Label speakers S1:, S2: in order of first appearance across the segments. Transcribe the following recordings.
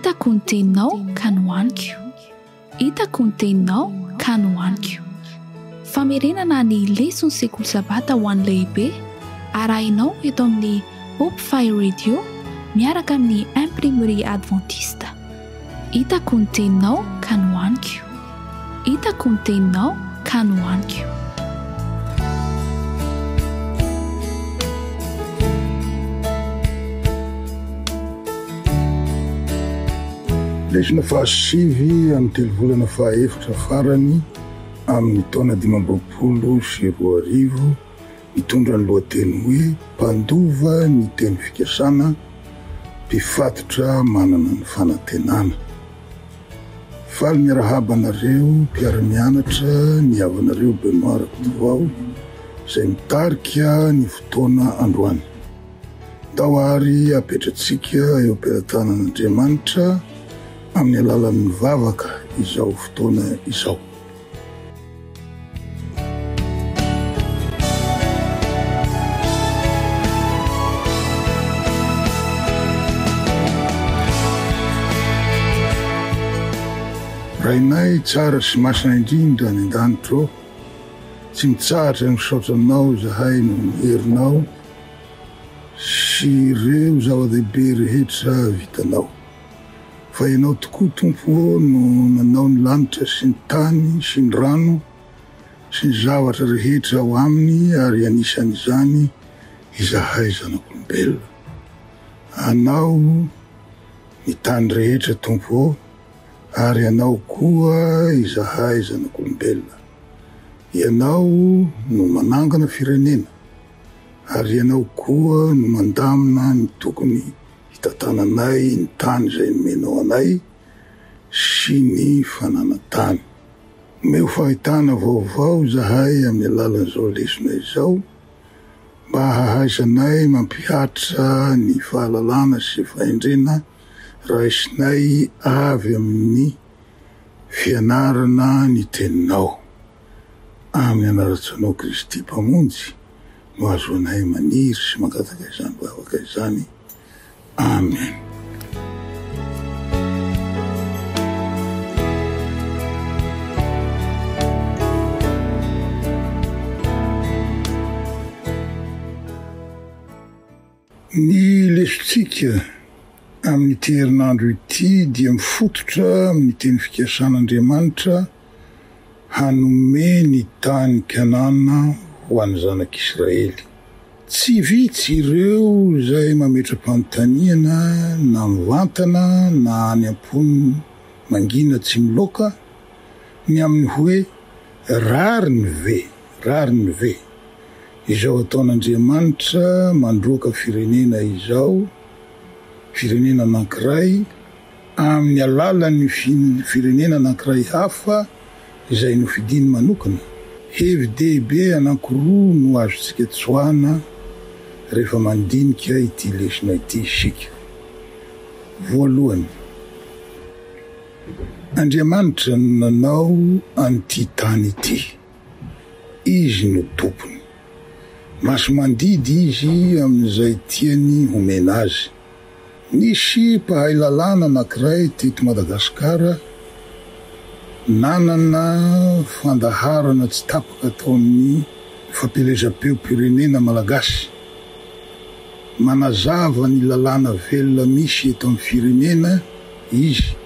S1: Hitako ny teninao ka nohaniko. Hitako ny teninao ka nohaniko. Famerenana ny leson'ny sekoly sabata ho an'ny lehibe arahinao eto amin'ny Hope Fire Radio miaraka amin'ny Imprimerie Adventiste. Hitako ny teninao ka nohaniko. Hitako ny teninao ka nohaniko.
S2: Lesona fahasivy amin'ny telovolana fahaefatra farany amin'ny taona 2025 mitondra ny lohateny hoe Mpandova ny teny fikasana, mpifatotra manana ny fanantenana. Faly miarahaba anareo mpiara-mianatra ny havanareo Benoit Rakotovao izay mitarika ny fotoana androany. Ndao àry apetratsika eo am-pelatanan'Andriamanitra amin'ny alalan'ny vavaka izao fotoana izao. Rainay tsara sy masina indrindra any an-danitra ô, tsy mitsahatra ny misaotra Anao izahay noho ny herinao sy ireo zava-dehibe rehetra vitanao. Fa Ianao tokoa Tompo ô no nanao ny lanitra sy ny tany sy ny rano sy ny zavatra rehetra ao aminy ary anisan'izany izahay zanak'olombelona. Anao ny tany rehetra Tompo ô ary Anao koa izahay zanak'olombelona. Ianao no manangana firenena ary Ianao koa no mandamina ny tokony hitantananay ny tany izay nomenao anay sy ny fananan-tany. Omeo fahitana vaovao izahay amin'ny alalan'izao lesona izao mba hahaizanay mampihatra ny fahalalana sy fahendrena raisinay avy amin'ny fianarana ny Teninao. Amin'ny anaran-tsanao Kristy Mpamonjy no ahazoanay maniry sy mangataka izany vavaka izany. Amen. Ny lesontsika amin'ity herinandro ity dia mifototra amin'ny teny fikasan'Andriamanitra hanome ny tany Kanana ho an'ny zanak'Israely. Tsy vitsy ireo izay mametra-panontaniana na mivantana na any am-pony mangina tsy miloaka ny amin'ny hoe rariny ve, rariny ve izao ataon'Andriamanitra mandroaka firenena izao, firenena anankiray, amin'ny alalan'ny firenena anankiray hafa izay nofidiny manokana. Hevi-dehibe anankiroa no azontsika tsoahana rehefa mandinika ity lesona ity isika. Voalohany, Andriamanitra no nanao an'ity tany ity. Izy no tompony. Masi-mandidy Izy amin'izay tiany homena azy. Nisy mpahay lalàna anankiray teto Madagasikara nanana fandaharana tsy tapaka tao amin'ny fampielezam-peom-pirenena malagasy. Manazava ny lalàna velona misy eto amin'ny firenena izy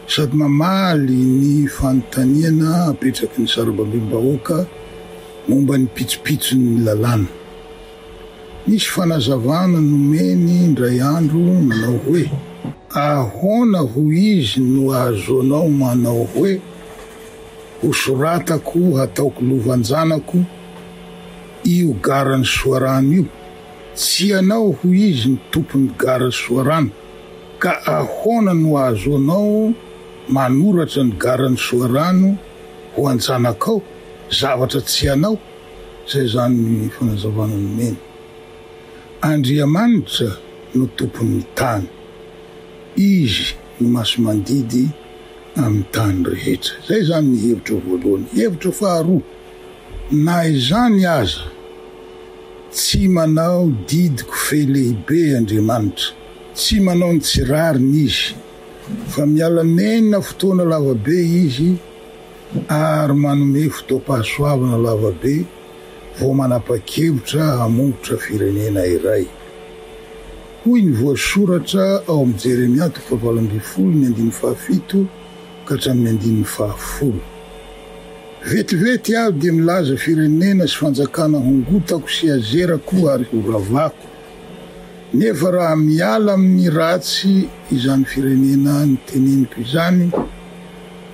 S2: sady mamaly ny fanontaniana apetraky ny sarambabem-bahoaka momba ny pitsopitson'ny lalàna. Nisy fanazavana nomeny indray andro nanao hoe, Ahoana hoy izy no ahazoanao manao hoe, hosoratako hataoko lovan-janako io garan'i Soarano io? Tsy ianao hoy izy ny tompon'ny gara Soarano, ka ahoana no ahazoanao manoratra ny garan'i Soarano ho an-janakao, zavatra tsy anao? Izay izany ny fanazavana nomeny. Andriamanitra no tompon'ny tany. Izy no masi-mandidy amin'ny tany rehetra. Izay izany ny hevitra voalohany. Hevitra faharoa, na izany aza, tsy manao didy kofehy lehibe Andriamanitra. Tsy manao ny tsy rariny Izy. Fa miala nenina fotoana lavabe Izy ary manome fotoam-pahasoavana lavabe vao manapa-kevitra hamongotra firenena iray. Hoy ny voasoratra ao amin'ny Jeremia toko fahavalo ambin'ny folo ny andininy fahafito ka hatramin'ny andininy fahafolo. Vetivety aho dia milaza firenena sy fanjakana hongotako sy hazerako ary horavako. Nefa raha miala amin'ny ratsy izany firenena noteneniko izany,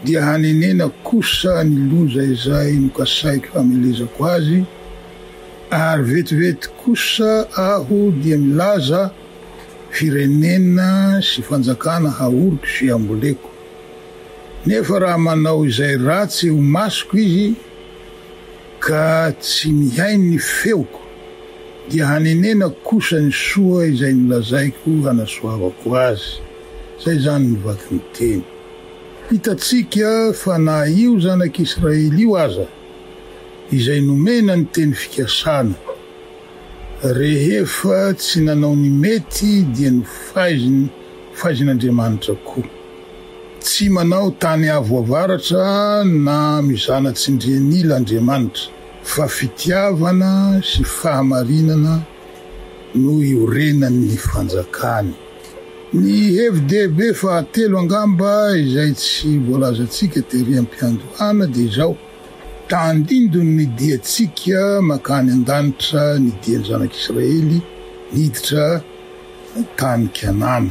S2: dia hanenena kosa ny loza izay nokasaiko hamelezako azy, ary vetivety kosa aho dia milaza firenena sy fanjakana haoriko sy hamboleko. Nefa raha manao izay ratsy eo imasoko izy, ka tsy mihaino ny feoko, dia hanenenako kosa ny soa izay nolazaiko hanasoavako azy. Izay izany no vakin'ny teny. Hitantsika fa na io zanak'Israely io aza, izay nomena ny teny fikasana, rehefa tsy nanao ny mety dia nofaiziny, faizin'Andriamanitra koa. Tsy manao tany avo avaratra na mizana tsindrian'ila Andriamanitra, fa fitiavana sy fahamarinana no iorenan'ny fanjakany. Ny hevi-dehibe fahatelo angamba izay tsy voalazantsika tery am-piandohana dia izao, tandindon'ny diantsika mankany an-danitra ny dian'ny zanak'Israely niditra tany Kanana.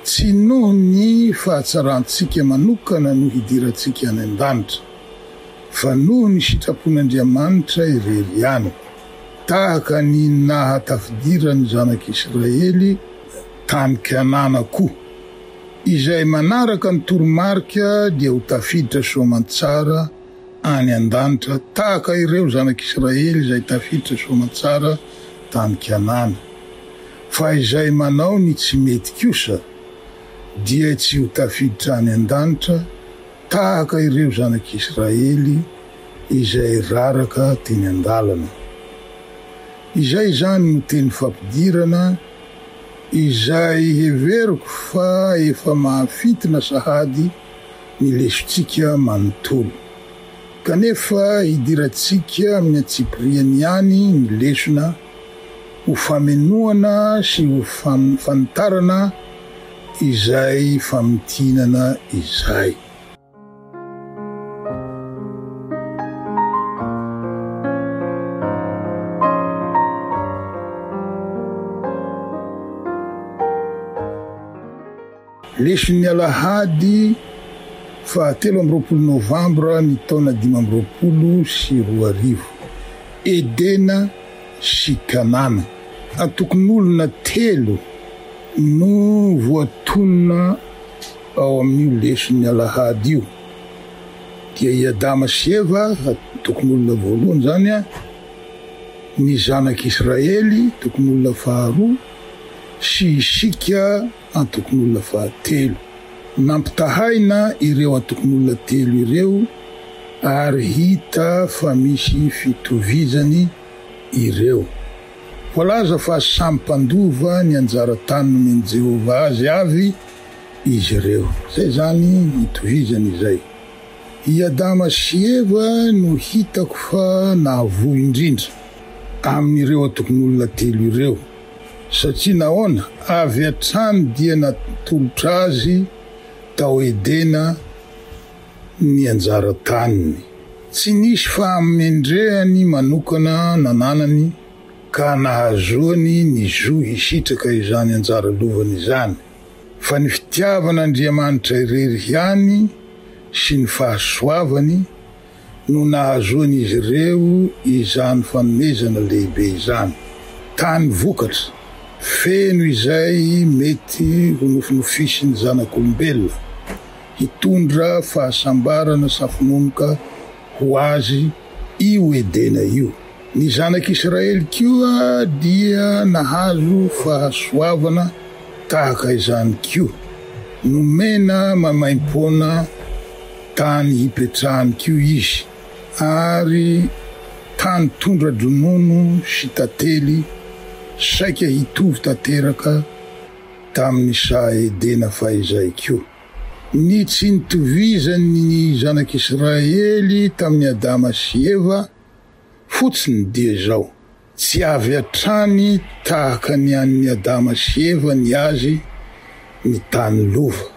S2: Tsy noho ny fahatsarantsika manokana no hidirantsika any an-danitra, fa noho ny sitrapon'Andriamanitra irery ihany, tahaka ny nahatafidiran'ny zanak'Israely tany Kanana koa. Izay manaraka ny toromarika dia ho tafiditra soamantsara any an-danitra, tahaka ireo zanak'Israely izay tafiditra soamantsara tany Kanana. Fa izay manao ny tsy mety kosa dia tsy ho tafiditra any an-danitra tahaka ireo zanak'Israely izay raraka teny an-dalana. Izay izany no teny fampidirana izay heveriko fa efa mahafintina sahady ny lesontsika manontolo. Kanefa hidirantsika amin'ny antsipiriany ihany ny lesona ho famenoana sy ho fanitarana izay famintinana izay. Leson'ny alahady faha 23 novambra ny taona 2025. Edena sy Kanana. Antokon'olona telo no voatonona ao amin'io leson'ny alahady io, dia i Adama sy Eva, antokon'olona voalohany izany, ny zanak'Israely, antokon'olona faharoa, sy isika, antokon'olona fahatelo. Nampitahaina ireo antokon'olona telo ireo ary hita fa misy fitovizany ireo. Voalaza fa samy mpandova ny anjara tany nomen'i Jehovah azy avy izy ireo. Izay izany itovizany izay. I Adama sy Eva no hitako fa nahavoa indrindra amin'ireo antokon'olona telo ireo. Satria nahoana? Avy hatrany dia natolotra azy tao Edena ny anjara taniny. Tsy nisy fahamendrehany manokana nananany ka nahazoany ny zo hisitraka izany anjara lovany izany, fa ny fitiavan'Andriamanitra irery ihany sy ny fahasoavany no nahazoan'izy ireo izany fanomezana lehibe izany. Tany vokatra, feno izay mety ho nofinofisin'ny zanak'olombelona, hitondra fahasambarana safononoka ho azy io Edena io. Ny zanak'Israely koa dia nahazo fahasoavana tahaka izany koa. Nomena maimaimpoana tany hipetrahany koa izy, ary tany tondra-dronono sy tantely saika hitovy tanteraka tamin'ny saha Edena fahizay koa. Ny tsy nitovizan'ny zanak'Israely tamin'i Adama sy Eva fotsiny dia izao, tsy avy hatrany tahaka ny an'i Adama sy Eva ny azy ny tany lova,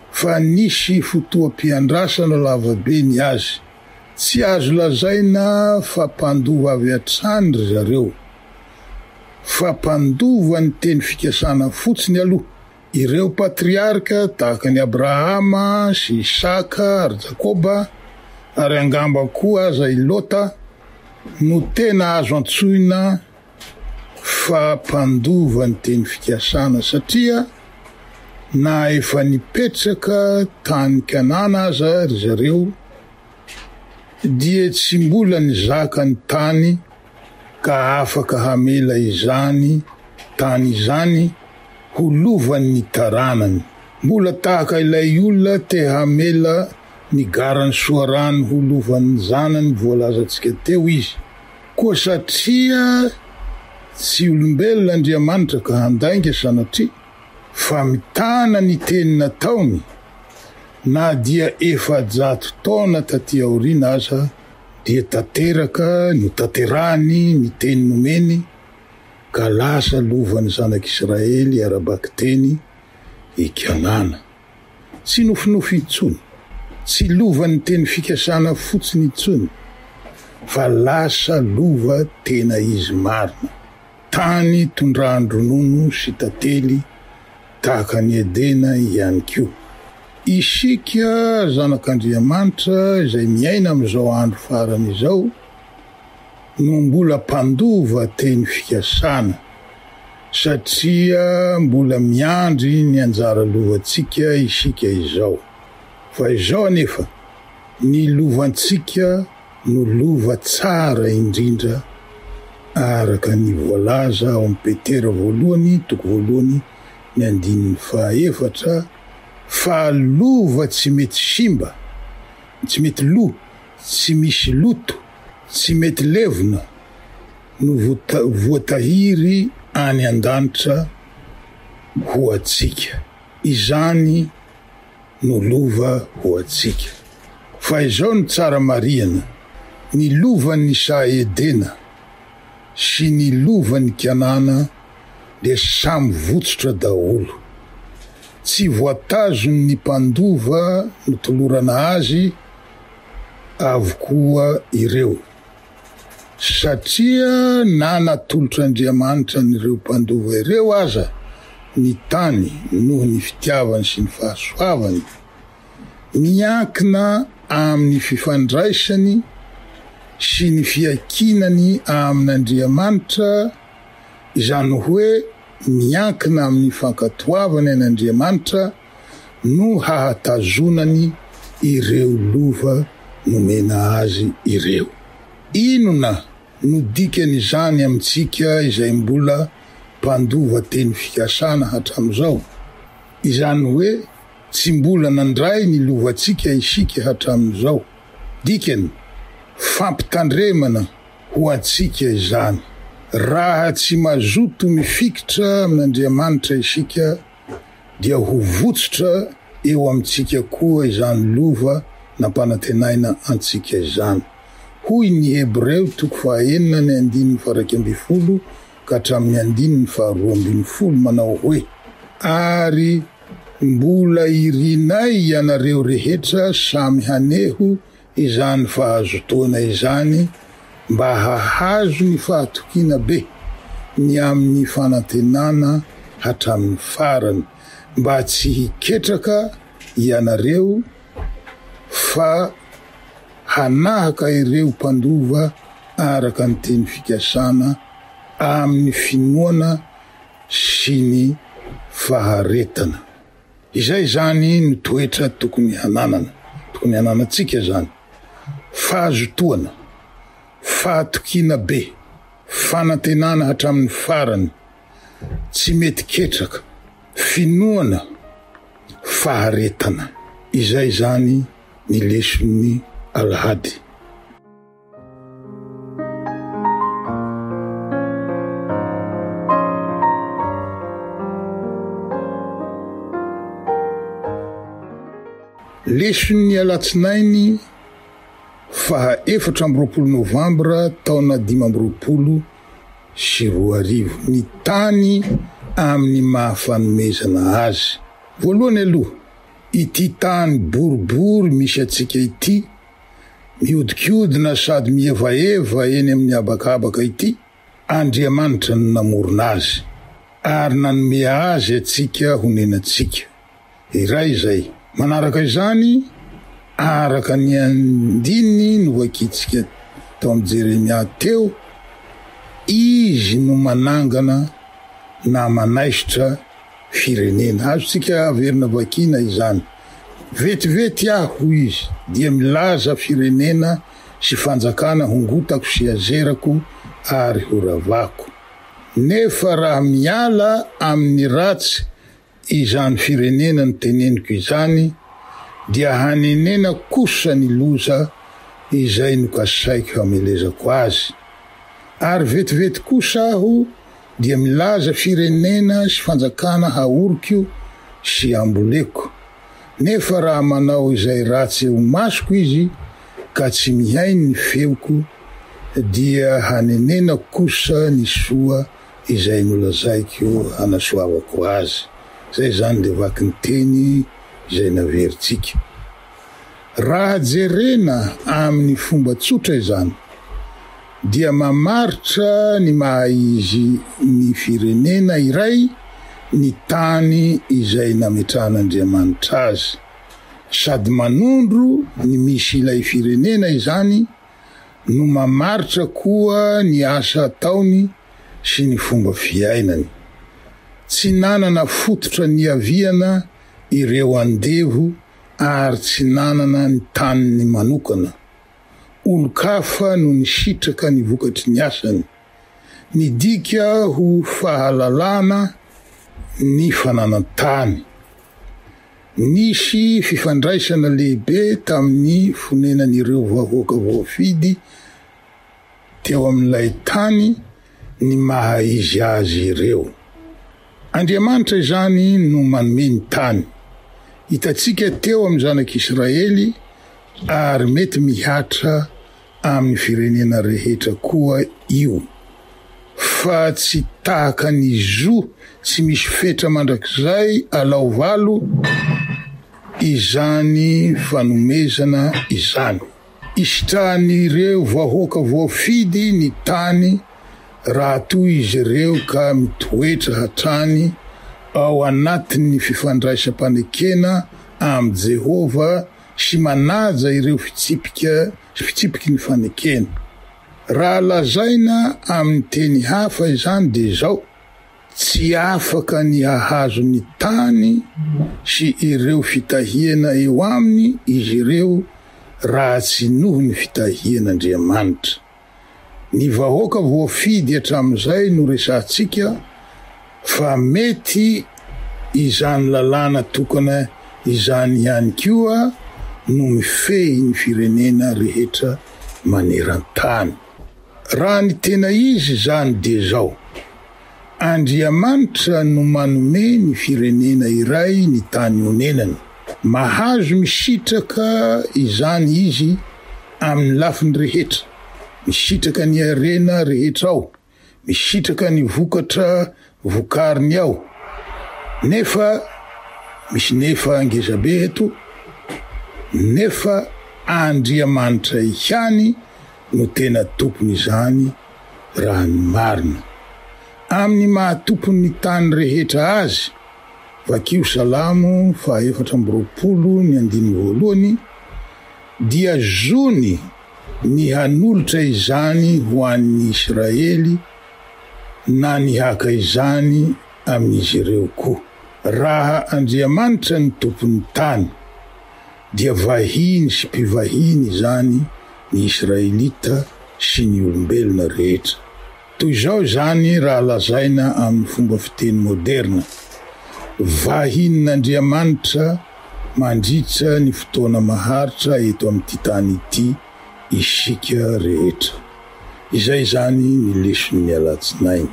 S2: fa nisy fotoam-piandrasana lavabe ny azy. Tsy azo lazaina fa mpandova avy hatrany ry zareo, fa mpandova ny teny fikasana fotsiny aloha. Ireo patriarka tahaka an'i Abrahama sy Isaka ary Jakoba, ary angamba koa aza i Lota, no tena azo antsoina fa mpandova ny teny fikasana, satria na efa nipetraka tany Kanana aza ry zareo, dia tsy mbola nizaka ny tany ka afaka hamela izany tany izany ho lovan'ny taranany. Mbola tahaka ilay olona te hamela ny garan'i Soarano ho lovan'ny zanany voalazantsika teo izy. Koa satria tsy olombelona Andriamanitra ka handainga sanatria, fa mitana ny teny nataony na dia 400 taona taty aoriana aza dia tanteraka notanterahany ny teny nomeny ka lasa lovan'ny zanak'Israely ara-bakiteny i Kanana. Tsy nofinofy intsony, tsy lovan'ny teny fikasana fotsiny intsony, fa lasa lova tena izy marina. Tany tondrahan-dronono sy tantely tahaka an'i Edena ihany koa. Isika zanak'Andriamanitra izay miaina amin'izao andro farany izao no mbola mpandova teny fikasana satria mbola miandry ny anjara lovantsika isika izao. Fa izao anefa, ny lovantsika no lova tsara indrindra araka ny voalaza ao amin'ny Petera voalohany toko voalohany ny andininy fahaefatra fa lova tsy mety simba, tsy mety lo, tsy misy loto, tsy mety levona no voatahiry any an-danitra ho antsika. Izany no lova ho antsika. Fa izao no tsara marihana, ny lovan'ny saha Edena sy ny lovan'i Kanana dia samy votsotra daholo. Tsy voatazon'ny mpandova notolorana azy avokoa ireo. Satria na natolotr'Andriamanitra an'ireo mpandova ireo aza ny tany noho ny fitiavany sy ny fahasoavany, miankina amin'ny fifandraisany sy ny fiankinany amin'Andriamanitra, izany hoe miankina amin'ny fankatoavany an'Andriamanitra, no hahatazonany ireo lova nomena azy ireo. Inona no dikan'izany amintsika izay mbola mpandova teny fikasana hatramin'izao? Izany hoe tsy mbola nandray ny lovantsika isika hatramin'izao. Dikany, fampitandremana ho antsika izany. Raha tsy mazoto mifikitra amin'Andriamanitra isika, dia ho votsotra eo amintsika koa izany lova nampanantenaina antsika izany. Hoy ny Hebreo toko fahaenina ny andininy faha-11 ka hatramin'ny andininy faha-12 manao hoe, Ary mbola irinay ianareo rehetra samy haneho izany fahazotoana izany mba hahazo ny fahatokiana be ny amin'ny fanantenana hatramin'ny farany, mba tsy hiketraka ianareo fa hanahaka ireo mpandova araka ny teny fikasana amin'ny finoana sy ny faharetana. Izay izany no toetra tokony hananana, tokony hananantsika izany, fahazotoana, fahatokiana be, fanantenana hatramin'ny farany, tsy mety ketraka, finoana, faharetana. Izay izany ny leson'ny alahady. Leson'ny alatsinainy faha 24 novambra taona 2025 ny tany amin'ny maha fanomezana azy. Voalohany aloha, ity tany boribory misy antsika ity, mihodinkodina sady mihevaheva eny amin'ny habakabaka ity, Andriamanitra no namorona azy ary nanome azy antsika honenantsika. Iray izay. Manaraka izany, araka ny andininy novakintsika tao amin'i Jeremia teo, Izy no manangana na manaisotra firenena. Azontsika averina vakiana izany. Vetivety aho, hoy izy, dia milaza firenena sy fanjakana hongotako sy azerako ary horavako. Nefa raha miala amin'ny ratsy izany firenena noteneniko izany, dia hanenena kosa ny loza izay nokasaiko hamelezako azy. Ary vetivety kosa aho dia milaza firenena sy fanjakana haoriko sy amboleko. Nefa raha manao izay ratsy eo imasoko izy ka tsy mihaino ny feoko, dia hanenenako kosa ny soa izay nolazaiko hanasoavako azy. Izay izany dia vakin-teny izay naverintsika. Raha jerena amin'ny fomba tsotra izany, dia mamaritra ny maha-izy ny firenena iray ny tany izay nametrahan'Andriamanitra azy. Sady manondro ny misy ilay firenena izany no mamaritra koa ny asa ataony sy ny fomba fiainany. Tsy nanana fototra niaviana ireo andevo ary tsy nanana ny taniny manokana. Olon-kafa no nisitraka ny vokatry ny asany. Nidika ho fahalalana ny fananan-tany. Nisy fifandraisana lehibe tamin'ny fonenan'ireo vahoaka voafidy teo amin'ilay tany ny maha izy azy ireo. Andriamanitra izany no manome ny tany. Hitantsika teo amin'ny zanak'Israely ary mety mihatra amin'ny firenena rehetra koa io. Fa tsy tahaka ny zo tsy misy fetra mandrakizay alao valo izany fanomezana izany. Isitrahan'ireo vahoaka voafidy ny tany raha toa izy ireo ka mitoetra hatrany ao anatin'ny fifandraisam-panekena amin'i Jehovah sy manaja ireo fitsipika fitsipiky ny fanekena. Raha lazaina amin'ny teny hafa izany dia izao, Tsy afaka ny hahazo ny tany sy ireo fitahiana eo aminy izy ireo raha tsy noho ny fitahian'Andriamanitra. Ny vahoaka voafidy hatramin'izay no resahantsika fa mety izany lalàna tokana izany ihany koa no mifehy ny firenena rehetra maneran-tany. Raha ny tena izy izany dia izao, Andriamanitra no manome ny firenena iray ny tany onenany. Mahazo misitraka izany izy amin'ny lafiny rehetra, misitraka ny harena rehetra ao, misitraka ny vokatra vokariny ao. Nefa, misy nefa ngezabe eto, nefa Andriamanitra ihany no tena tompon'izany raha ny marina. Amin'ny maha tompon'ny tany rehetra azy, vakio Salamo faha 24 ny andininy voalohany, dia zony ny hanolotra izany ho an'ny Israely na ny haka izany amin'izy ireo koa. Raha Andriamanitra no tompon'ny tany, dia vahiny sy mpivahiny izany ny Israelita sy ny olombelona rehetra. Toy izao izany raha lazaina amin'ny fomba fiteny moderna, Vahinin'Andriamanitra mandritra ny fotoana maharitra eto amin'ity tany ity isika rehetra. Izay izany ny leson'ny alatsinainy.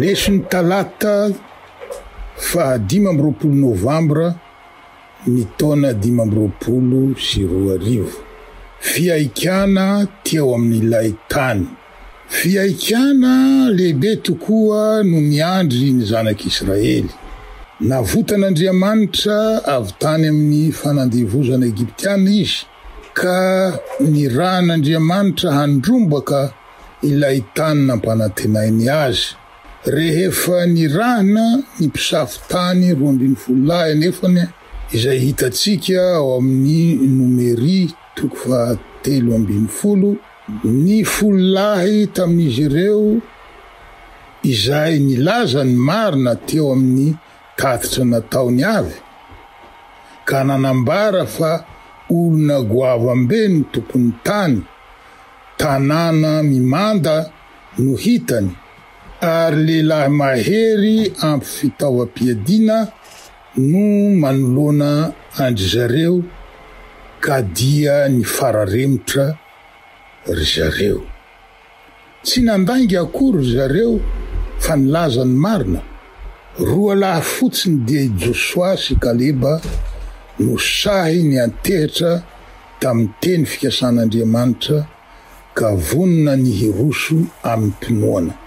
S2: Leson'ny talata faha 25 novambra ny taona 2025. Fihaikana teo amin'ilay tany. Fihaikana lehibe tokoa no niandry ny zanak'Israely. Navotan'Andriamanitra avy tany amin'ny fanandevozana Egyptiana izy, ka nirahan'Andriamanitra handrombaka ilay tany nampanantenainy azy. Rehefa nirahina ny mpisafo tany 12 lahy anefa, izay hitantsika ao amin'ny Nomery toko faha-13, Ny folo lahy tamin'izy ireo izay nilaza ny marina teo amin'ny tatitra nataony avy, ka nanambara fa olona goavam-be no tompon'ny tany, tanàna mimanda no hitany, ary lehilahy mahery ampy fitaovam-piadiana no manoloana an-dry zareo ka dia nifararemotra ry zareo. Tsy nandainga akory ry zareo fa nilaza ny marina. Roa lahy fotsiny dia i Josoa sy Kaleba no sahy niantehitra tamin'ny teny fikasan'Andriamanitra ka vonona ny hiroso amim-pinoana.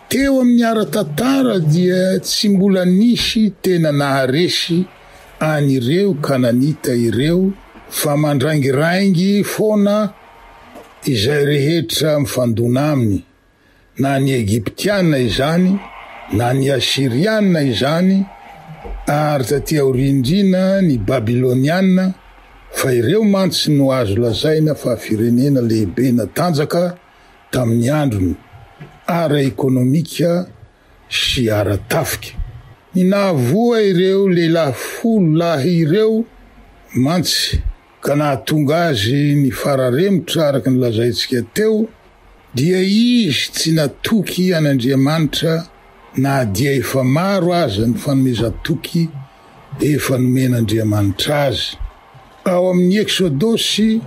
S2: Teo amin'ny ara-tantara dia tsy mbola nisy tena naharesy an'ireo Kananita ireo fa mandraingiraingy foana izay rehetra mifandona aminy, na ny Egyptiana izany, na ny Asyriana izany, ary taty aoriandriana ny Babyloniana, fa ireo mantsy no azo lazaina fa firenena lehibe natanjaka tamin'ny androny, ara-ekonomika sy ara-tafika. Ny nahavoa ireo lehilahy folo lahy ireo mantsy ka nahatonga azy nifararemotra araka ny lazaintsika teo dia izy tsy natoky an'Andriamanitra na dia efa maro aza ny fanomezan-toky efa nomen'Andriamanitra azy. Ao amin'ny Eksodosy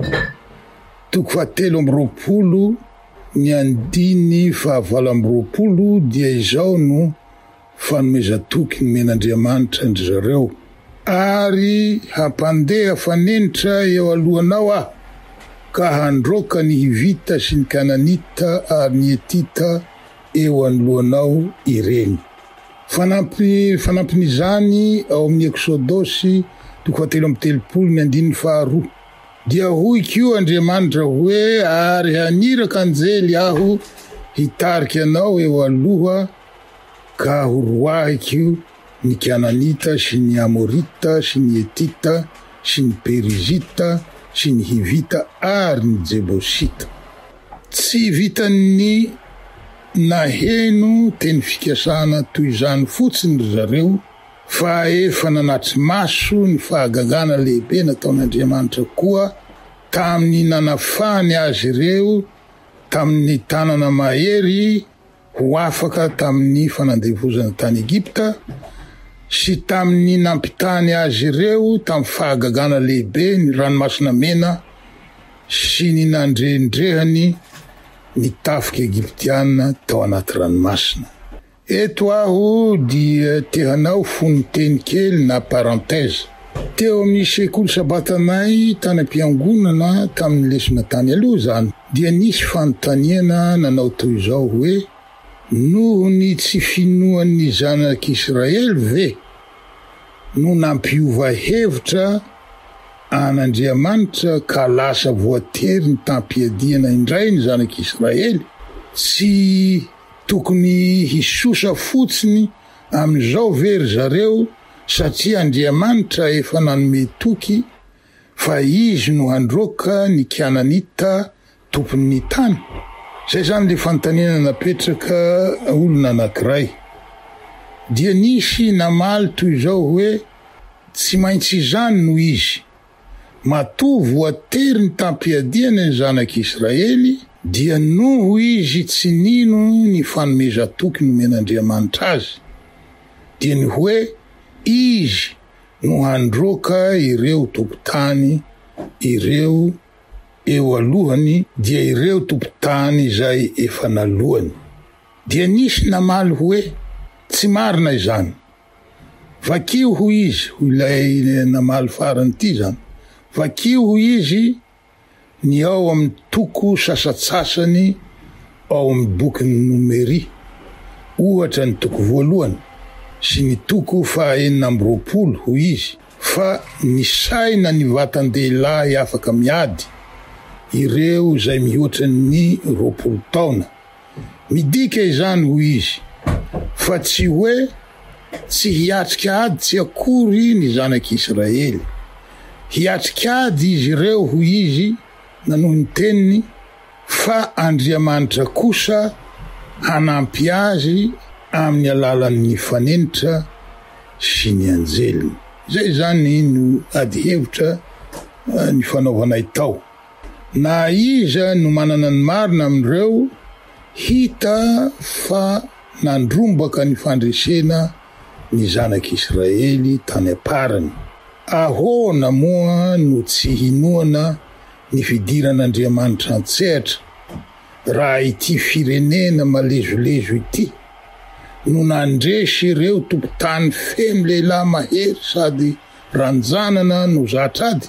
S2: toko fahatelo amby 20 Ny andininy faha-28 dia izao no fanomezan-toky nomen'Andriamanitra an-dry zareo, Ary hampandeha fanenitra eo alohanao Aho, ka handroaka ny Hivita sy ny Kananita ary ny Hetita eo anoloanao ireny. Fanampy Fanampin'izany, ao amin'ny Eksodosy toko fahatelo amby telopolo ny andininy faharoa, Dia hoy koa Andriamanitra hoe, Ary haniraka anjely Aho hitarika anao eo aloha, ka horoahiko ny Kananita sy ny Amorita sy ny Hetita sy ny Perizita sy ny Hivita ary ny Jebosita. Tsy vitan'ny naheno teny fikasana toy izany fotsiny ry zareo, Fa efa nanatri-maso ny fahagagana lehibe nataon'Andriamanitra koa tamin'ny nanafahany azy ireo tamin'ny tanana mahery ho afaka tamin'ny fanandevozana tany Egypta, sy tamin'ny nampitany azy ireo tamin'ny fahagagana lehibe ny Ranomasina Mena sy ny nandrendrehany ny tafika egyptiana tao anaty ranomasina. Eto aho dia te hanao fonon-teny kely na parenthèse. Teo amin'ny sekoly sabatanay tany am-piangonana tamin'ny lesona tany aloha izany dia nisy fanontaniana nanao toy izao hoe, Noho ny tsy finoan'ny zanak'Israely ve no nampiova hevitra an'Andriamanitra ka lasa voatery nitam-piadiana indray ny zanak'Israely? Tsy Tokony hisosa fotsiny amin'izao ve ry zareo satria Andriamanitra efa nanome toky fa Izy no handroaka ny Kananita tompon'ny tany? Zay zany le fanontaniana napetraka olona anakiray. Dia nisy namaly toy izao hoe tsy maintsy izany no izy. Matoa voatery nitam-piadiana ny zanak'Israely, dia noho izy tsy nino ny fanomezan-toky nomen'Andriamanitra azy, dia ny hoe Izy no handroaka ireo tompon-tany ireo eo alohany, dia ireo tompon-tany izay efa naloany. Dia nisy namaly hoe. Tsy marina izany. Vakio hoy izy, hoy ilay namaly farany ity izany, vakio hoy izy ny ao amin'ny toko sasatsasany ao amin'ny bokin'ny Nomery, ohatra ny toko voalohany sy ny toko faha 26 hoy izy, fa nisaina ny vatan-dehilahy afaka miady, ireo izay mihoatra ny 20 taona. Midika izany, hoy izy, fa tsy hoe tsy hiatrika ady tsy akory ny zanak'Israely. Hiatrika ady izy ireo, hoy izy, nanohy ny teniny, fa Andriamanitra kosa hanampy azy amin'ny alalan'ny fanenitra sy ny anjeliny. Izay izany no adihevitra nifanaovanay tao. Na iza no manana ny marina amin'ireo, hita fa nandrombaka ny fandresena ny zanak'Israely tany am-parany. Ahoana moa no tsy hinoana ny fidiran'Andriamanitra an-tsehatra raha ity firenena malezolezo ity no nandresy ireo tompon-tany feno lehilahy mahery sady ranjanana no zatra ady?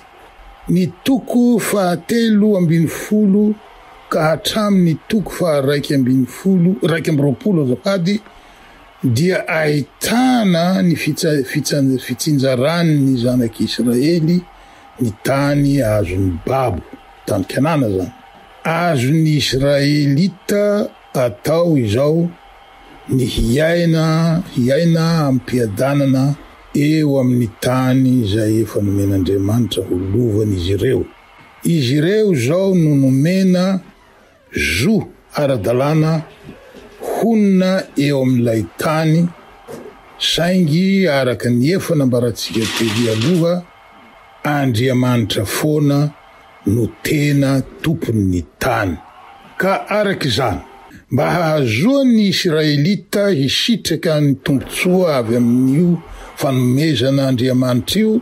S2: Ny toko fahatelo ambinifolo ka hatramin' ny toko faharaika ambinifolo, 21 azafady, dia ahitana ny fitsinjaran' ny Zanak' Israely ny tany azony babo, tany Kanana izany. Azon' ny Israelita atao izao ny hiaina hiaina amim-piadanana eo amin'ny tany izay efa nomen'Andriamanitra ho lovan'izy ireo. Izy ireo izao no nomena zo ara-dalàna honina eo amin'ilay tany, saingy araka ny efa nambarantsika tery aloha, Andriamanitra foana no tena tompon'ny tany. Ka araka izany, mba hahazoan'ny Isiraelita hisitraka ny tombontsoa avy amin'io fanomezan'Andriamanitra io,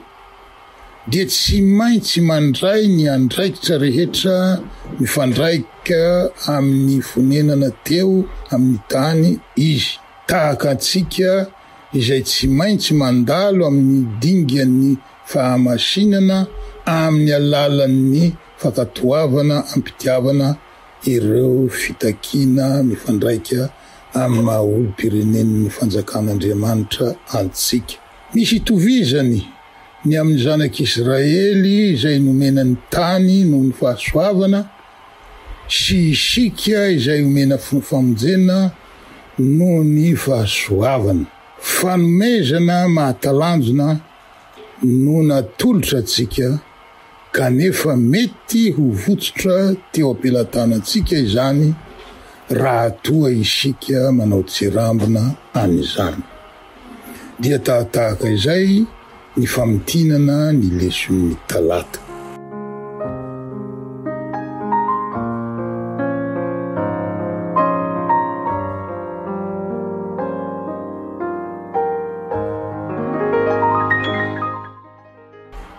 S2: dia tsy maintsy mandray ny andraikitra rehetra mifandraika amin'ny fonenana teo amin'ny tany izy, tahaka antsika izay tsy maintsy mandalo amin'ny dingan'ny fahamasinana amin'ny alalan'ny fankatoavana am-pitiavana ireo fitakiana mifandraika amin'ny maha-olom-pirenen'ny Fanjakan'Andriamanitra antsika. Misy itovizany ny amin'ny zanak'Israely izay nomena ny tany noho ny fahasoavana sy isika izay omena famonjena noho ny fahasoavana. Fanomezana mahatalanjona no natolotra antsika kanefa mety ho votsotra teo am-pelatanantsika izany raha toa isika manao tsirambina an'izany. Dia tahatahaka izay ny famintinana ny leson'ny talata.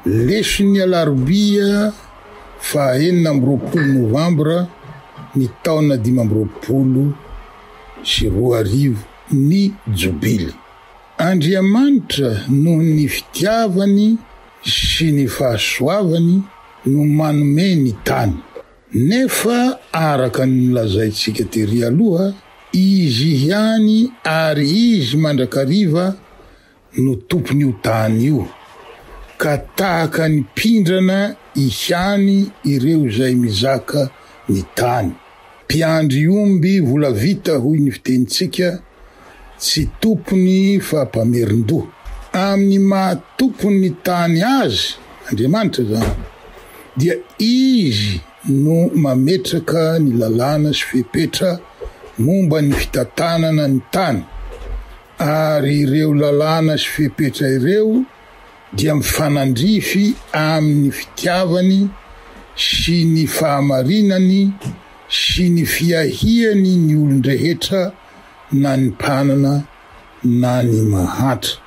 S2: Leson'ny alarobia faha 26 novambra ny taona 2025 ny jobily. Andriamanitra noho ny fitiavany sy ny fahasoavany no manome ny tany. Nefa araka ny nolazaintsika tery aloha, Izy ihany ary Izy mandrakariva no tompon'io tany io, ka tahaka ny mpindrana ihany ireo izay mizaka ny tany. Mpiandry omby volavita hoy ny fitenintsika, tsy tompony fa mpamerin-doha. Amin'ny maha tompon'ny tany azy, Andriamanitra izany, dia Izy no mametraka ny lalàna sy fepetra momba ny fitantanana ny tany, ary ireo lalàna sy fepetra ireo dia mifanandrify amin'ny fitiavany sy ny fahamarinany sy ny fiahiany ny olon-drehetra na ny mpanana na ny mahantra.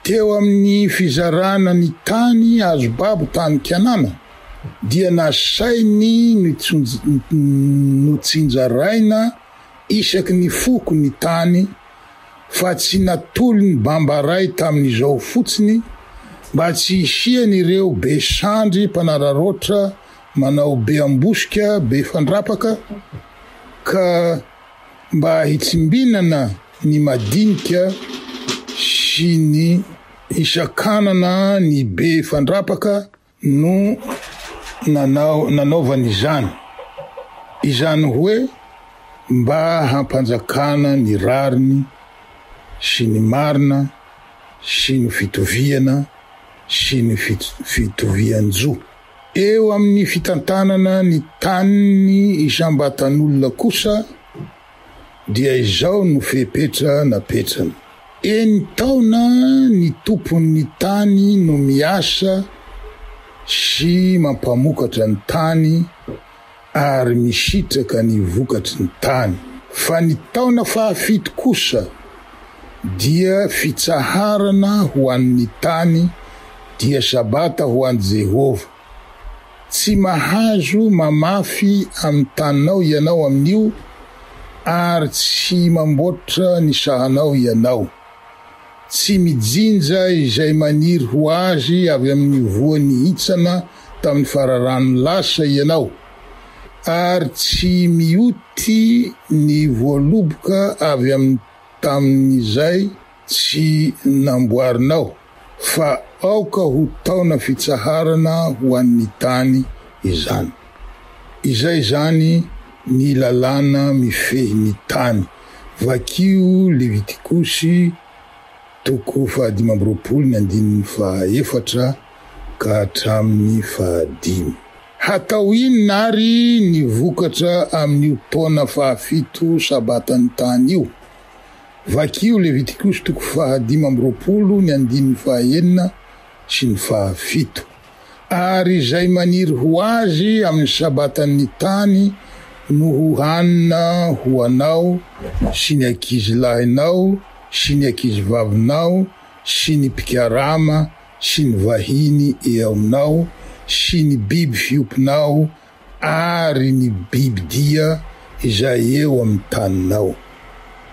S2: Teo amin'ny fizarana ny tany azo babo tany Kanana dia nasainy notsinjaraina isaky ny foko ny tany. Fa tsy natolony bambaray tamin'izao fotsiny mba tsy hisian'ireo be sandry mpanararaotra manao be ambosika be fandrapaka ka mba hitsimbinana ny madinika sy ny hisakanana ny be fandrapaka no nanao nanaovany izany, izany hoe mba hampanjakana ny rariny sy ny marina sy ny fitoviana sy ny fitovian-jo. Eo amin'ny fitantanana ny tanin'ny isam-batan'olona kosa dia izao no fepetra napetrany, Enin-taona ny tompon'ny tany no miasa sy mampamokatra ny tany ary misitraka ny vokatry ny tany. Fa ny taona fahafito kosa dia fitsaharana ho an'ny tany, dia sabata ho an'i Jehovah. Tsy mahazo mamafy amin'ny taninao ianao amin'io, ary tsy mamboatra ny sahanao ianao. Tsy mijinja izay maniry ho azy avy amin'ny voa nihintsana tamin'ny fararano lasa ianao, ary tsy mioty ny voaloboka avy amin'ny tamin'izay tsy namboarinao, fa aoka ho taona fitsaharana ho an'ny tany izany. Izay izany ny lalàna mifehy ny tany. Vakio Levitikosy toko fahadimy amby roapolo ny andininy fahaefatra ka hatramin'ny fahadimy. Hatao inona àry ny vokatra amin'io taona fahafito sabatan'ny tany io? Vakio Levitikosy toko fahadimy amby roapolo ny andininy fahaenina sy ny fahafito. Ary izay maniry ho azy amin'ny sabatan'ny tany no ho hanina ho anao sy ny ankizilahinao sy ny ankizivavinao sy ny mpikarama sy ny vahiny eo aminao sy ny biby fiompinao ary ny bibi-dia izay eo amin'ny taninao.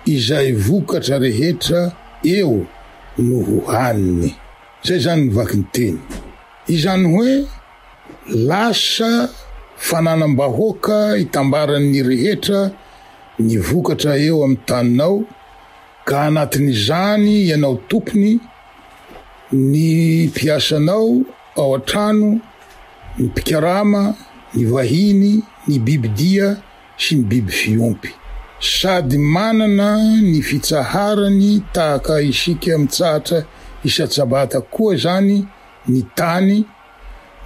S2: Izay vokatra rehetra eo no ho haniny. Izay izany ny vakin-teny. Izany hoe lasa fananam-bahoaka itambaran'ny rehetra ny vokatra eo amin'ny taninao ka anatin'izany ianao tompony, ny mpiasanao ao an-trano, ny mpikarama, ny vahiny, ny bibi-dia sy ny biby fiompy. Sady manana ny fitsaharany tahaka isika mitsahatra isa-tsabata koa izany ny tany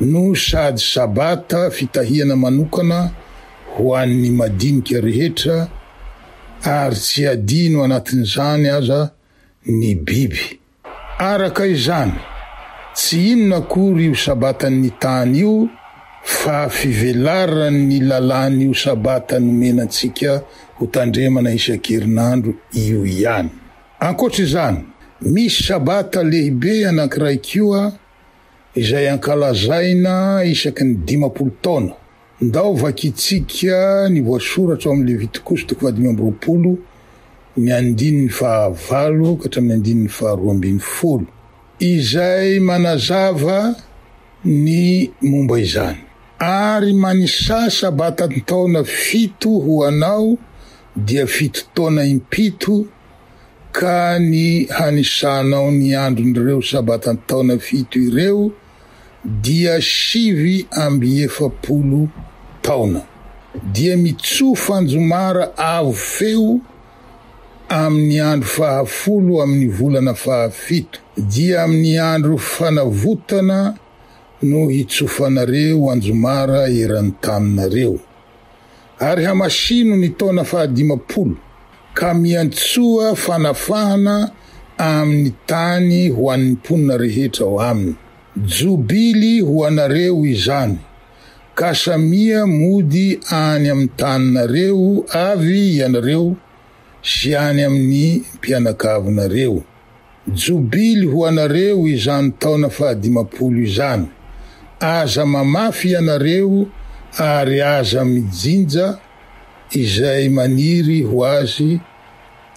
S2: no sady sabata fitahiana manokana ho an'ny madinika rehetra ary tsy adino anatin'izany aza ny biby. Araka izany, tsy inona akory io Sabatan'ny tany io fa fivelaran'ny lalàn'io Sabata nomena antsika hotandremana isan-kerinandro io ihany. Ankoatra izany, misy Sabata lehibe anankiray koa izay ankalazaina isaky ny 50 taona. Ndao vakintsika ny voasoratra ao amin'ny Levitikosy toko fahadimy amby roapolo, ny andininy fahavalo ka hatramin'ny andininy faharoa ambin'ny folo, izay manazava ny momba izany. Ary manisà sabatan-taona fito ho anao, dia fito taona impito, ka ny hanisanao ny andron'ireo sabatan-taona fito ireo dia 49 taona. Dia mitsofa anjomara avo feo amin'ny andro fahafolo amin'ny volana fahafito. Dia amin'ny andro fanavotana no hitsofanareo anjomara eran'ny taninareo. Ary hamasino ny taona fahadimampolo, ka miantsoa fanafahana amin'ny tany ho an'ny mponina rehetra ao aminy. Jobily ho anareo izany, ka samia mody any amin'ny taninareo avy ianareo sy any amin'ny mpianakavinareo. Jobily ho anareo izany taona fahadimampolo izany. Aza mamafy ianareo ary aza mijinja izay maniry ho azy.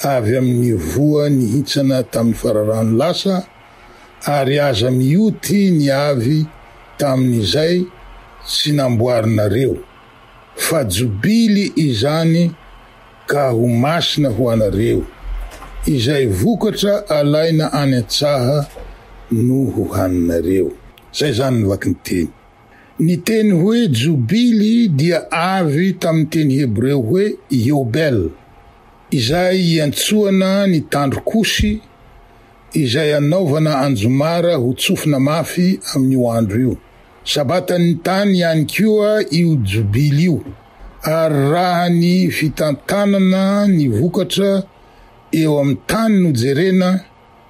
S2: avy amin'ny voa nihintsana tamin'ny fararano lasa, ary aza mioty ny avy tamin'izay tsy namboarinareo, fa jobily izany ka ho masina ho anareo, izay vokatra alaina any an-tsaha no hohaninareo. Izay izany ny vakin-teny. Ny teny hoe jobily dia avy tamin'ny teny hebreo hoe yobel, izay iantsoana ny tandrok'osy izay anaovana anjomara ho tsofina mafy amin'io andro io. Sabatan'ny tany ihany koa io jobily io, ary raha ny fitantanana ny vokatra eo amin'ny tany no jerena,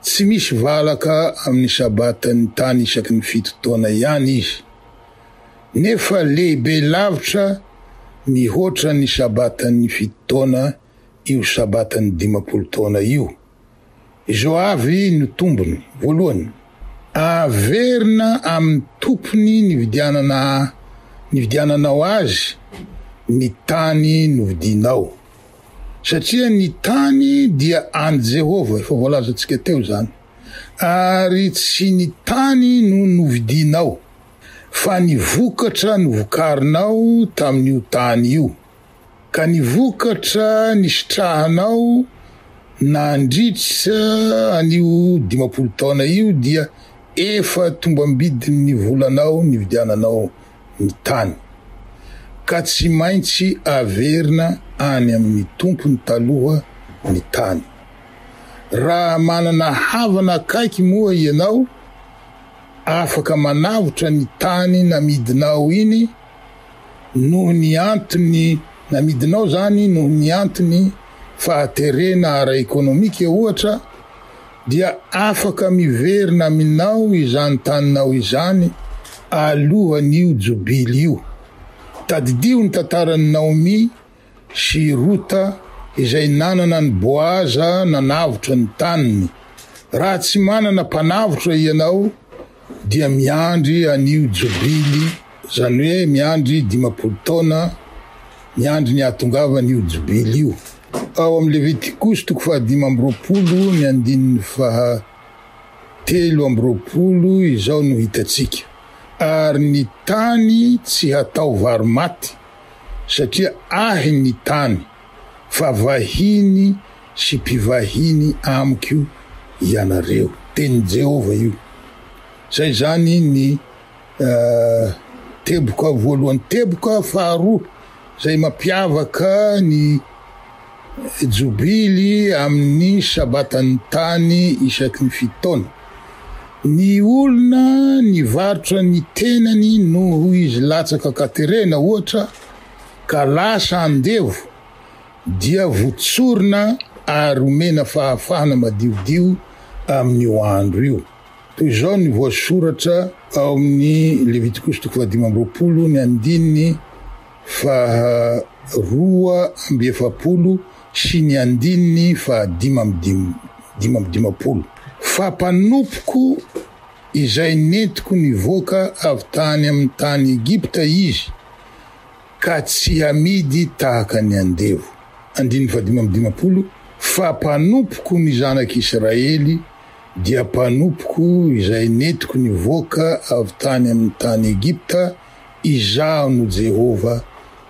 S2: tsy misy valaka amin'ny sabatan'ny tany isaky ny fito taona ihany izy, nefa lehibe lavitra mihoatra ny sabatan'ny fito taona io sabatan'ny 50 taona io. Izao avy no tombony, voalohany, averina amin'ny tompony nividianana nividiananao azy ny tany novidinao. Satria ny tany dia an'i Jehovah, efa voalazantsika teo izany, ary tsy ny tany no novidinao, fa ny vokatra novokarinao tamin'io tany io. Ka ny vokatra nisitrahanao nandritra an'io 50 taona io dia efa tombambidin'ny volanao nividiananao ny tany, ka tsy maintsy averina any amin'ny tompony taloha ny tany. Raha manana havana akaiky moa ianao, afaka manavotra ny tany namidinao iny, noho ny antony namidinao zany noho ny antony fahaterena ara-ekonomika ohatra dia afaka miverina aminao izany taninao izany alohan'io jobily io. Tadidio ny tantaran'i Naomi sy i Rota izay nanana an'i Boaza nanavotra ny taniny. Raha tsy manana mpanavotra ianao dia miandry an'io jobily, izany hoe miandry 50 taona, miandry ny hahatongavan'io jobily io. Ao amin'ny Levitikosy toko faha-25 ny andininy faha 23 izao no hitantsika, Ary ny tany tsy hatao varo-maty, satria ahy ny tany, fa vahiny sy mpivahiny amiko ianareo. Tenin'i Jehovah io. Izay izany ny teboka voalohany. Teboka faharoa izay mampiavaka ny Jobily amin'ny Sabatan'ny tany isaky ny fito taona. Ny olona nivarotra ny tenany noho izy latsaka an-katerena, ohatra, ka lasa andevo, dia votsorina ary omena fahafahana madiodio amin'io andro io. Toy izao ny voasoratra ao amin'ny Levitikosy toko faha-25 ny andininy faha 42 sy ny andininy faha 55, Fa mpanompoko izay nentiko nivoaka avy tany amin'ny tany Egypta izy, ka tsy hamidy tahaka ny andevo. Andininy faha-55, Fa mpanompoko ny zanak'Israely, dia mpanompoko izay nentiko nivoaka avy tany amin'ny tany Egypta, Izaho no Jehovah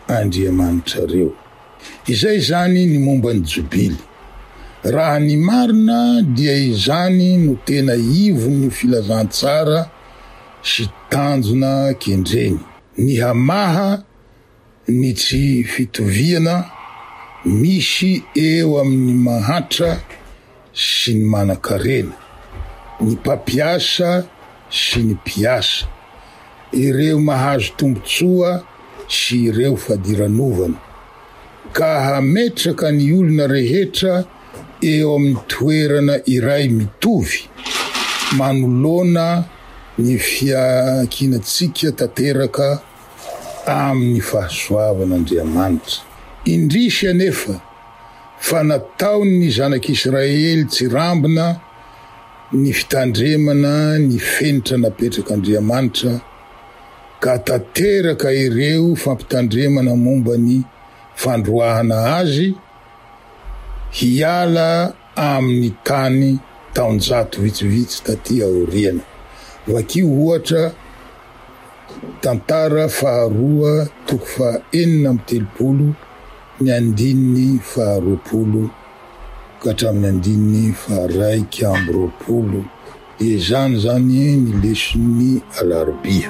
S2: Andriamanitrareo. Izay izany ny momba ny Jobily. Raha ny marina dia izany no tena ivon'ny filazantsara sy tanjona kendreny. Ny hamaha ny tsy fitoviana misy eo amin'ny mahantra sy ny manankarena, ny mpampiasa sy ny mpiasa, ireo mahazo tombontsoa sy ireo fadiranovana, ka hametraka ny olona rehetra eo amin'ny toerana iray mitovy manoloana ny fiankinantsika tanteraka amin'ny fahasoavan'Andriamanitra. Indrisy anefa fa nataon'ny zanak'Israely tsirambina ny fitandremana ny fenitra napetrak'Andriamanitra ka tanteraka ireo fampitandremana momba ny fandroahana azy. hiala amin'ny tany taonjato vitsivitsy taty aoriana. Vakio ohatra Tantara faharoa toko faha 36 ny andininy faha 20 ka hatramin'ny andininy faha 21. Dia izany izany ny leson'ny alarobia.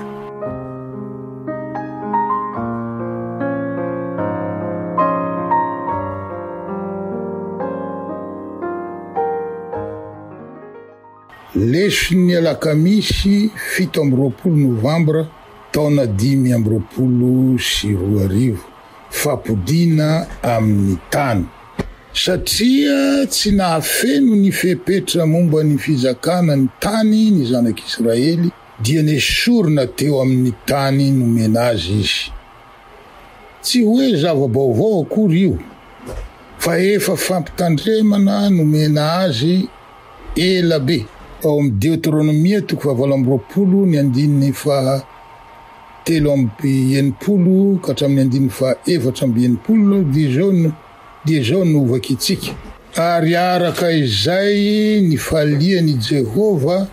S2: Leson'ny alakamisy 27 novambra taona 2025, Fampodiana amin'ny tany. Satria tsy nahafeno ny fepetra momba ny fizakana ny tany ny Zanak'Israely, dia nesorina teo amin'ny tany nomena azy izy. Tsy hoe zava-baovao akory io, fa efa fampitandremana nomena azy ela be. Ao amin'ny Deoteronomia toko fahavalo amby 20 ny andininy faha 63 ka hatramin'ny andininy faha 64 dia izao no dia izao no vakintsika. Ary araka izay nifalian'i Jehovah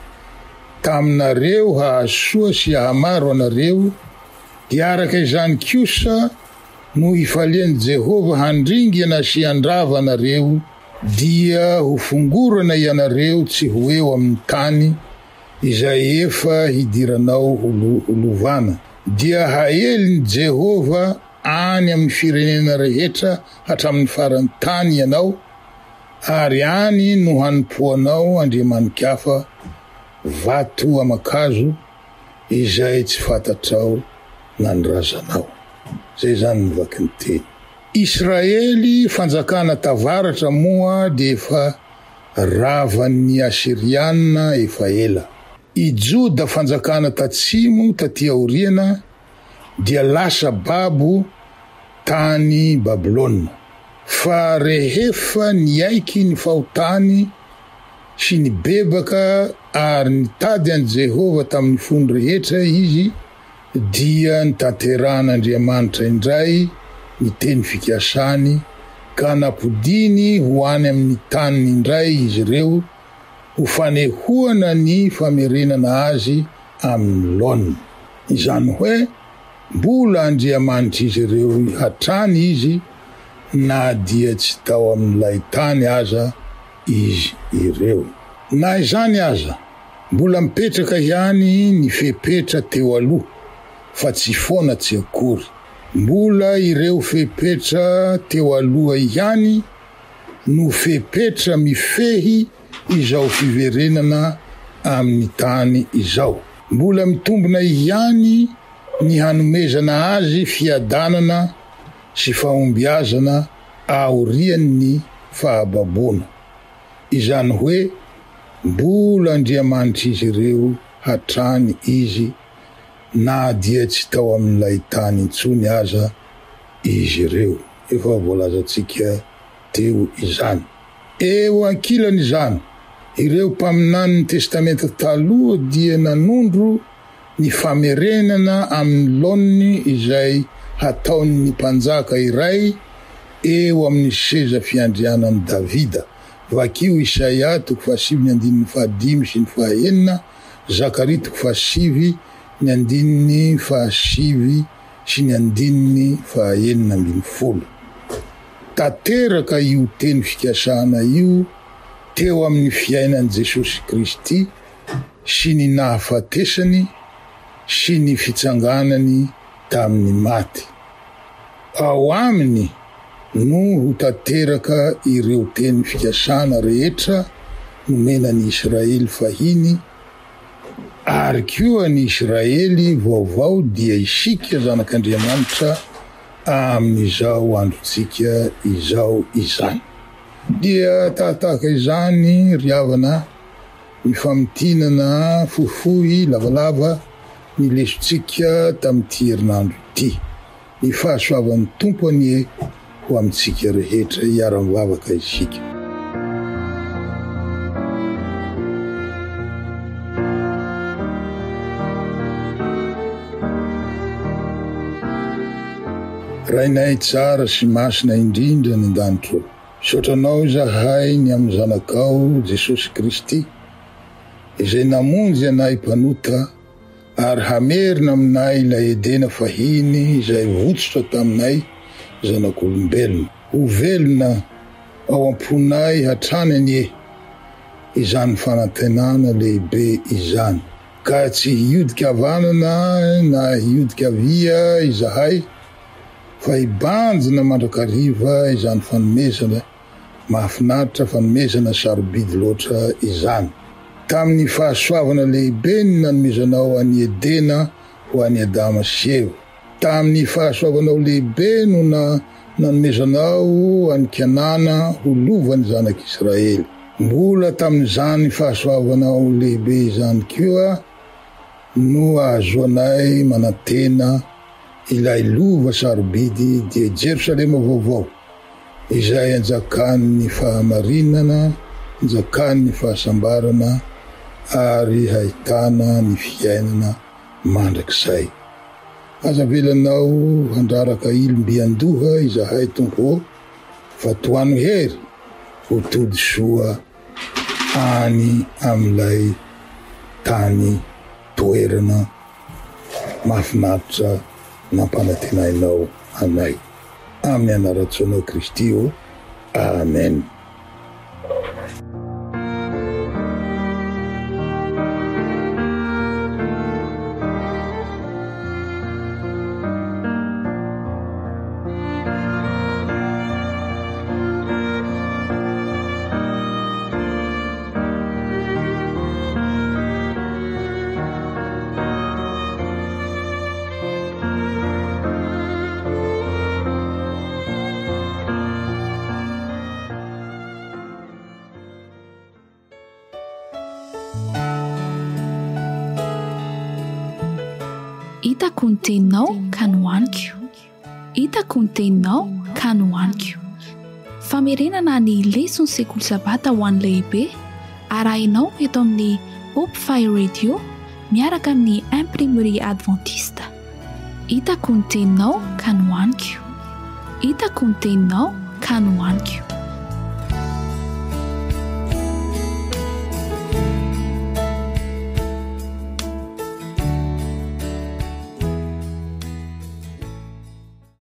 S2: taminareo hahasoa sy hahamaro anareo, dia araka izany kosa no hifalian'i Jehovah handringana sy handrava anareo, dia hofongorana ianareo tsy ho eo amin'ny tany izay efa hidiranao ho lovana. Dia haelin'i Jehovah any amin'ny firenena rehetra hatramin'ny faran'ny tany ianao, ary any no hanompoanao andriamani-kafa vato aman-kazo izay tsy fantatrao na ny razanao. Izay izany ny vakin'ny teny. Israely fanjakana tavaratra moa dia efa ravan'ny Asyriana efa ela. I Joda fanjakana tatsimo taty aoriana dia lasa babo tany Babylona. Fa rehefa niaiky ny fahotany sy nibebaka ary nitady an'i Jehovah tamin'ny fony rehetra izy, dia notanterahan'Andriamanitra indray ny teny fikasany ka nampodiany ho any amin'ny taniny indray izy ireo ho fanehoana ny famerenana azy amin'ny laoniny. Izany hoe mbola Andriamanitr'izy ireo hatrany izy na dia tsy tao amin'ilay tany aza izy ireo. Na izany aza, mbola mipetraka ihany ny fepetra teo aloha fa tsy foana tsy akory. Mbola ireo fepetra teo aloha ihany no fepetra mifehy izao fiverenana amin'ny tany izao. Mbola mitombina ihany ny hanomezana azy fiadanana sy fahombiazana aorian'ny fahababoana. Izany hoe mbola Andriamanitr'izy ireo hatrany Izy na dia tsy tao amin'ilay tany intsony aza izy ireo. Efa voalazantsika teo izany. Eo ankilan'izany, ireo mpaminanin'ny Testamenta Taloha dia nanondro ny famerenana amin'ny laoniny izay hataon'ny mpanjaka iray eo amin'ny seza fiandrianan'i Davida. Vakio Isaia toko fahasivy ny andininy fahadimy sy ny fahaenina, Zakaria toko fahasivy ny andininy fahasivy sy ny andininy fahaenina ambin'ny folo. Tanteraka io teny fikasana io teo amin'ny fiainan'i Jesosy Kristy sy ny nahafatesany sy ny fitsanganany tamin'ny maty. Ao aminy no ho tanteraka ireo teny fikasana rehetra nomena ny Israely fahiny, ary koa ny Israely vaovao dia isika zanak'Andriamanitra amin'izao androntsika izao izany. Dia tahatahaka izany ry havana ny famintinana fohifohy lavalava ny lesontsika tamin'ity herinandro ity. Ny fahasoavan'ny Tompo anie ho amintsika rehetra. Hiara-mivavaka isika. Rainay tsara sy masina indrindra any an-danitra ô. Misaotra Anao izahay ny amin'ny Zanakao Jesosy Kristy izay namonjy anay mpanota ary hamerina aminay ilay Edena fahiny izay votsotra taminay zanak'olombelona. Ho velona ao am-ponay hatrany anie izany fanantenana lehibe izany, ka tsy hiodika havanana na hiodika havia izahay, fa hibanjina mandrakariva izany fanomezana mahafinaritra, fanomezana sarobidy loatra izany. Tamin'ny fahasoavana lehibe ny nanomezanao an'i Edena ho an'i Adama sy Eva. Tamin'ny fahasoavanao lehibe no na nanomezanao an'i Kanana ho lovan'ny zanak'Israely. Mbola tamin'izany fahasoavanao lehibe izany koa no ahazoanay manantena ilay lova sarobidy dia Jerosalema Vaovao, izay anjakan'ny fahamarinana, anjakan'ny fahasambarana ary hahitana ny fiainana mandrakizay. Aza avelanao handraraka ilo mby an-doha izahay Tompo ô, fa tohano hery ho tody soa any amin'ilay tany toerana mahafinaritra nampanantenainao anay. Amin'ny anaran-tsoanao Kristy ô. Amen.
S1: Hitako ny teninao ka nohaniko. Hitako ny teninao ka nohaniko. Famerenana ny leson'ny sekoly sabata ho an'ny lehibe arahinao eto amin'ny Hope Fire Radio miaraka amin'ny Imprimerie Adventiste. Hitako ny teninao ka nohaniko. Hitako ny teninao ka nohaniko.